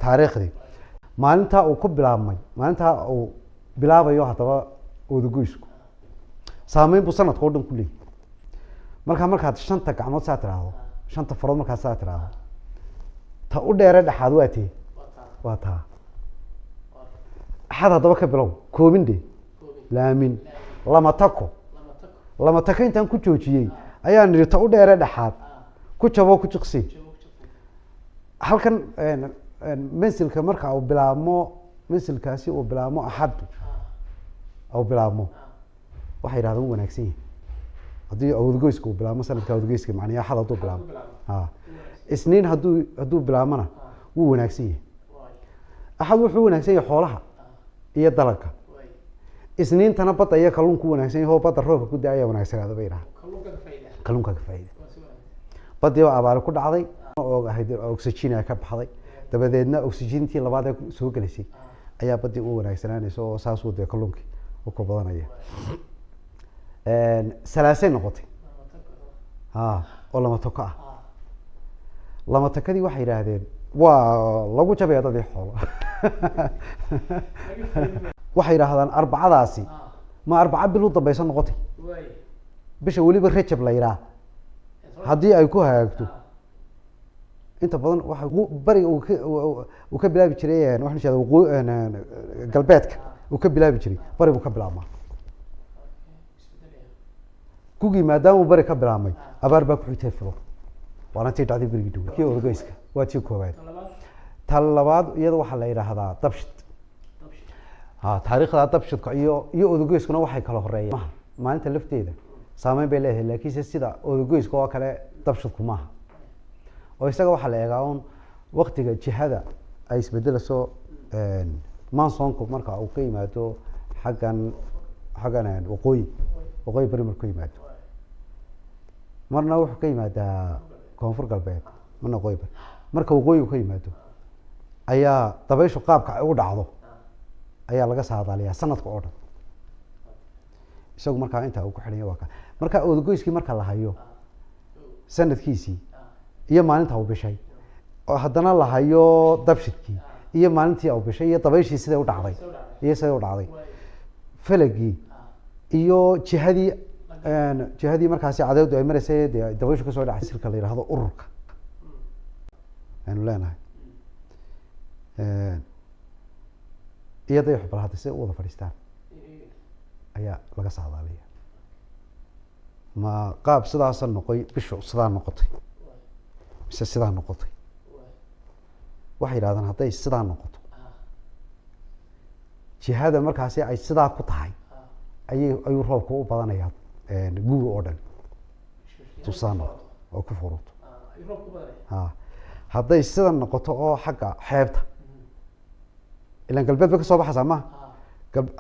Taariikhdii maalintaa uu ku bilaabmay, maalintaa uu bilaabayo haddaba oodagoysku saameyn buu sanadka oo dhan ku leeyahy. Markaa markaad shanta gacmood saa tiraahdo, shanta farood markaad saa tiraahdo, ta u dheere dhexaad waa tee? Waa taa Axad. Haddaba ka bilow koobin dhe, laamin lama tako, lama tako intaan ku joojiyey ayaan nidhi ta u dheere dhexaad ku jabo, ku jiqsi halkan. Mensilka marka uu bilaabmo, mensilkaasi uu bilaabmo Axad uu bilaabmo, waxay yidhahdaan wuu wanaagsan yahay. Haddii awdgoyska uu bilaabmo, sanadka awdgoyska macnihi Axad hadduu bilaabmo, ha Isniin hadduu bilaabmona wuu wanaagsan yahay. Axad wuxuu wanaagsan yahay xoolaha iyo dalagga. Isniintana badda iyo kalluunku wanaagsan yahay, oo badda roobka ku da-aya wanaagsanaada bay yidhahdaan, kalluunka ka faa'iida. Baddii oo abaari ku dhacday oo ahayd oxygen ka baxday, dabadeedna oxygentii labaad ee soo gelisay ayaa baddii u wanaagsanaanaysa, oo saasuu dee kalluunkii u ku badanaya. Salaasay noqotay, ha, oo lama toko ah. Lama takadii waxay yidhaahdeen waa lagu jabaya dadii xoolo. Waxay yidhaahdaan Arbacadaasi ma Arbaca bil u dambeysa noqotay, bisha weliba Rajab la yidhaah haddii ay ku hagaagto. Inta badan waxa bariga uu ka bilaabi jiray, waxaan jeeda waqooyi galbeedka uu ka bilaabi jiray, bari buu ka bilaabmaa gugii. Maadaama uu bari ka bilaabmay, abaar baa ku xigtay filo, waana tii dhacday berigii dhowe. Kii orgoyska waa tii koowaad. Ta labaad iyada waxaa la yidhaahdaa dabshid. Ha, taariikhda dabshidka iyo odogoyskuna waxay kala horeeyaan. Maha maalinta lafteeda saameyn bay leedahay, laakiinse sida odogoyska oo kale dabshidku maaha, oo isaga waxaa la eegaa un waktiga jihada ay isbedelayso monsoonku marka uu ka yimaado xaggan waqooyi bari markuu ka yimaado. Marna wuxuu ka yimaadaa koonfur galbeed, marna waqooyi bari. Marka waqooyigu ka yimaado ayaa dabayshu qaabka ay u dhacdo ayaa laga saadaaliyaa sanadka oo dhan. Isagu markaa intaa uu ku xidhanya waa ka marka odagoyskii marka la hayo sanadkiisii iyo maalinta uu bishay, oo haddana la hayo dabshidkii iyo maalintii uu bishay iyo dabayshii siday u dhacday iyo siday u dhacday, falagii iyo jihadii markaasi cadeedu ay maraysay, dee dabayshu kasoo dhacay, silka la yidhahdo ururka aynu leenahay iyo dayaxu bal hadda siday u wada fadhiistaan ayaa laga saadaaliya. Ma qaab sidaasa noqoy, bishu sidaa noqotay mise sidaa noqotay? Waxay yidhahdaan hadday sidaa noqoto, jihada markaasi ay sidaa ku tahay ayuu roobku u badanayaa guga oo dhan tusaan noqoto oo ku furuto. Ha, hadday sida noqoto oo xagga xeebta, ilaan galbeed bay kasoo baxaysaa maha,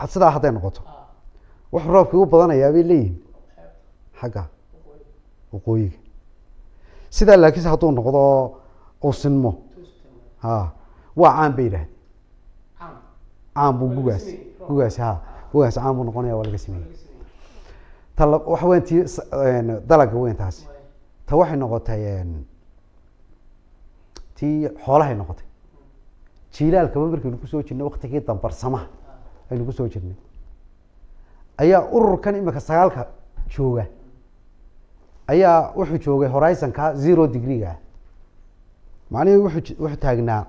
sidaa hadday noqoto wuxuu roobkii u badanayaa bay leeyihin xagga waqooyiga. Sidaa laakiinse hadduu noqdo uu sinmo, ha, waa caan bay yidhahdeen, caan buu gugaasi, ha, gugaasi caan buu noqonaya, waa laga sameeyey. Ta waxa weyan tii dalaga weyn taasi. Ta waxay noqotay tii xoolahay noqotay. Jiilaalkaba markaynu kusoo jirnay waktigii dambarsamaha aynu kusoo jirnay ayaa ururkan imika sagaalka jooga ayaa wuxuu joogay horizonka 0 degree-ga. Macnihii wuxuu taagnaa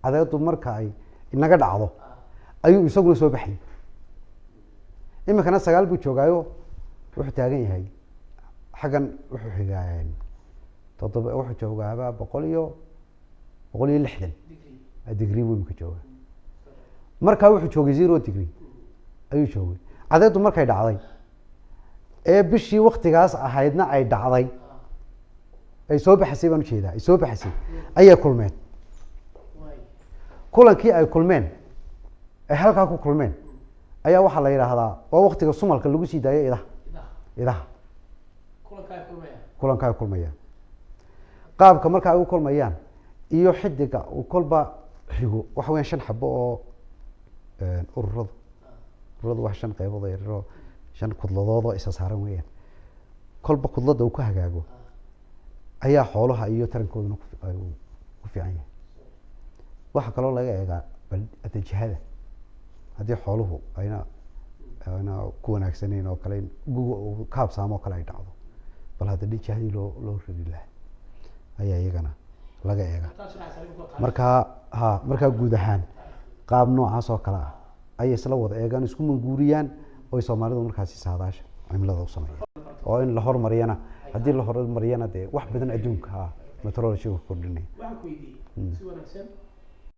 cadeedu marka ay inaga dhacdo ayuu isaguna soo baxayay. Imikana 9 buu joogaayo, wuxuu taagan yahay xaggan, wuxuu xigaa 7, wuxuu joogaaba 160 degree buu imika joogaa. Markaa wuxuu joogay 0 degree ayuu joogay. Cadeedu markay dhacday ee bishii waktigaas ahaydna ay dhacday, ay soo baxasay baan ujeedaa, ay soo baxasay ayay kulmeen. Kulankii ay kulmeen ay halkaa ku kulmeen ayaa waxaa la yidhaahdaa waa waktiga sumalka lagu sii daayo idaha. Kulanka ay kulmayaan, qaabka marka ay u kulmayaan iyo xidiga uu kolba xigo, waxa weyan shan xabo oo ururadu waa shan qaybood oo yaryaroo shan kudladood oo isa saaran weeyaan. Kolba kudladda uu ku hagaago ayaa xoolaha iyo tarankooduna ku fiican yahay. Waxaa kaloo laga eegaa bal hadda jihada, haddii xooluhu ayna ku wanaagsanayn oo kale, in guga uu ka habsaamo oo kale ay dhacdo, bal hadda jihadii loo rari lahaa ayaa iyagana laga eegaa. Markaa ha, markaa guud ahaan qaab noocaas oo kale ah ayay isla wada eegaan, isku manguuriyaan, oy Soomaalidu markaasi saadaasha cimilada u sameeyaan, oo in la hormariyana, haddii la hormariyana dee wax badan adduunka ha meteorology-ga kordhinaya. Waxaan ku weydiiyey si wanaagsan.